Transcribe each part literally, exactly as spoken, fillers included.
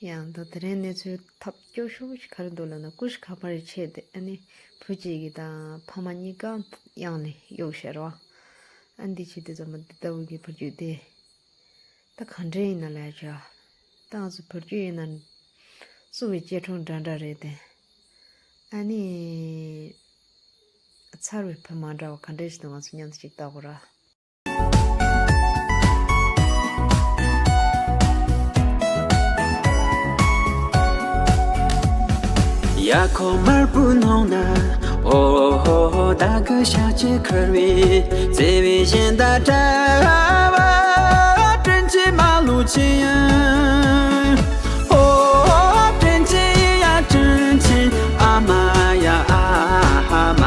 ཡང་ད་དེ་རིང་གནས་ཚུལ་ཐབས་སྐྱོ་ཤོས་ཤིག་ག་རེ་འདུག་ལབ་ན། ཀུ་ཤུ་ཁ་པར་ཆད་དེ། ཨ་ནི་བུ་གཅིག་གིས་དང་ཕ་མ་གཉིས་ཀ་གཡང་ནས་གཡུགས་ཤག་རེད་བ། ཨ་འདི་བྱེད་དུས་ཙམ་པ་འདི་ལྟ་བུ་གི་བུ་རྒྱུད་དེ་ད་ག་འདྲ་ཡིན་ན་ལབ་བྱས། ད་ང་ཚོ་བུ་རྒྱུད་ཡིན་ན་སུ་བའི་གཅེས་ཕྲུག་འདྲ་འདྲ་རེད་དེ། ཨ་ནི་ཚར་བའི་བུ་མ་འདྲ་བ་ག་འདྲ་ཞིག་འདུག་ང་ཚོ་མཉམ་དུ་ཅིག་ལྟ་དགོས་ར། ཡ་ཁོ་དམར་པོའི་ནང་ན། ཨོ་ཧོ་ཧོ། ད་གི་ཤ་ཅིག་ཁུར་བའི་བརྩེ་བའི་གཞན་དག་འདྲ་བ། དྲིན་ཆེན་མ་ལུས་ཆེ་ཡིན། ཨོ་དྲིན་ཆེན་ཡ་དྲིན་ཆེན། ཨ་མ་ཡ་ཨ་མ།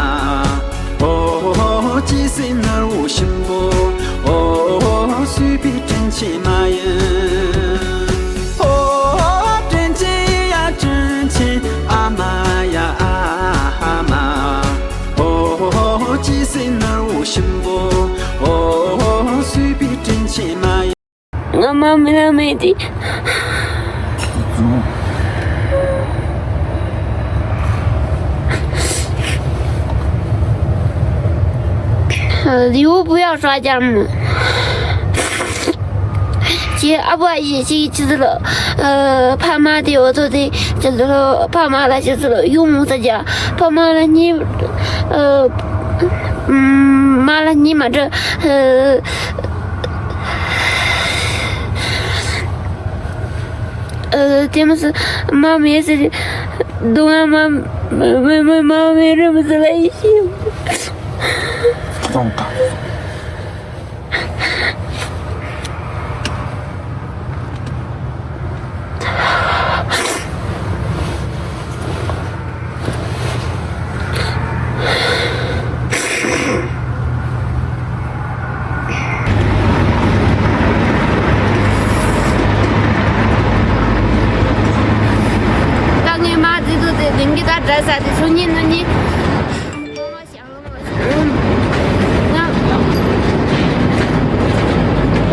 ཨོ་ཅི་སྲིད་ནོར་བུ་གཤིན་པོ། ཨོ་གསོས་པའི་དྲིན་ཆེན་མ་ཡིན། ཨོ་དྲིན་ཆེན་ཡ་དྲིན་ཆེན། ཨ་མ་ཡ་ཨ་མ། ཨོ་ཅི་སྲིད་ནོར་བུ་གཤིན་པོ། ཨོ་གསོས་པའི་དྲིན་ཆེན་མ་ཡིན། 我妈没了没的。 呃，礼物不要刷价目。姐，啊不，也是一直了，呃，怕妈的，我做的，就是说怕妈了，就是了，用不着讲，怕妈了，你，呃，嗯，妈了，你妈这，呃， ཨ། དེ་མི་སྲིད། མ་མེད་ཟེར། སྡུག་བསྔལ་མ། མ་མ་མ་མེད་རེད་མི་སྲིད་ལ་ཡིན་ཤེས། སྟོང་ག་ད་ངའི་མ་བརྩི་དུས་དེ་དེང་གི་ད་འདྲ་ས་དེ་སུ་ཉིད་ནུ་ཉིད།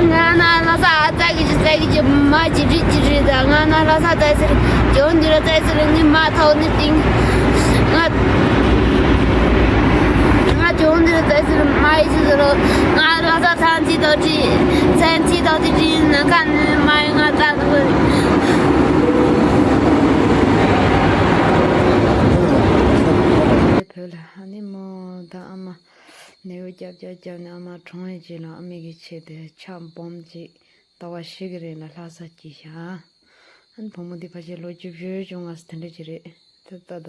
ང་ང་ན་ལྷ་ས་ཨ་ཙ་གི་ཅི་ཙ་གི་ཅི་མ་ཅི་རི་ཅི་རི་ད། ང་ན་ལྷ་ས་ཙ་ཟེར། ཇོ་འདི་ར་ཙ་ཟེར་ནི་མ་ཐོག་ནི་ཏིང་། ང་ང་ཇོ་འདི་ར་ཙ་ཟེར་མ་ཡི་ཅི་ཟེར་རོ། ང་ལྷ་ས་ཚན་ཚི་དོ་ཅི་ཚན་ཚི་དོ་ཅི་ཅི་ན་ཁ་ནི་མ་ཡི་ང་ཙ་ནི་བོད་ལ་ཨ་ནི་མོ་ད་ཨ་མ། ནད་གཡོག་རྒྱབ་རྒྱབ་རྒྱབ་ནས་ཨ་མ་གྲོངས་ཡས་རྗེས་ལ་ཨ་མའི་གི་ཆེད་དུ་ཕྱག་སྦོམ་ཅིག་ཟླ་བ་བཞི་གི་རིང་ལ་ལྷ་ས་སྐྱེལ་ཤག་ཨ་ནི་བུ་མོ་འདི་ཕལ་ཆེར་ལོ་བཅུ་བཞི་བཅོ་ལྔ་ཙམ་དེ་འདྲ་ཅིག་རེད། ད་ལྟ་ད་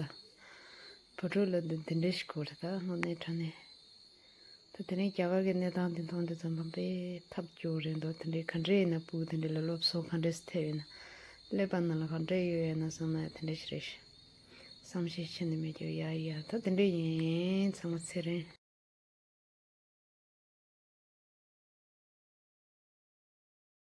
བུ་ཕྲུག་ལ་འདི་འདི་འདྲ་ཞིག་དགོས་རེད། ད་དངོས་གནས་དྲང་གནས། ད་དེ་རིང་རྒྱ་གར་གྱི་གནས་སྟངས་འདི་མཐོང་དུས་ཙམ་པ་དཔེ་ཐབས་སྐྱོ་རེད་འདུག་དེ་འདྲའི་ག་འདྲ་ཡིན་ན་སྤུ་གུ་དེ་འདྲ་ལ་སློབ་གསོ་ག་འདྲ་ཐེབས་ཡོད་ན། ཀླད་པ་ནང་ལ་ག་འདྲ་ཡོད་ཡོད་ན་བསམ་ན་ཡང་དེ་འདྲ་ཞིག་རེད་ཤག་བསམ་ཤེས་བྱེད་ནི་མེད་ཀྱང་ཡ་ཡ་ད་དེ་འདྲ་ཡིན། ཚང་མ་ཚེ་རིང་།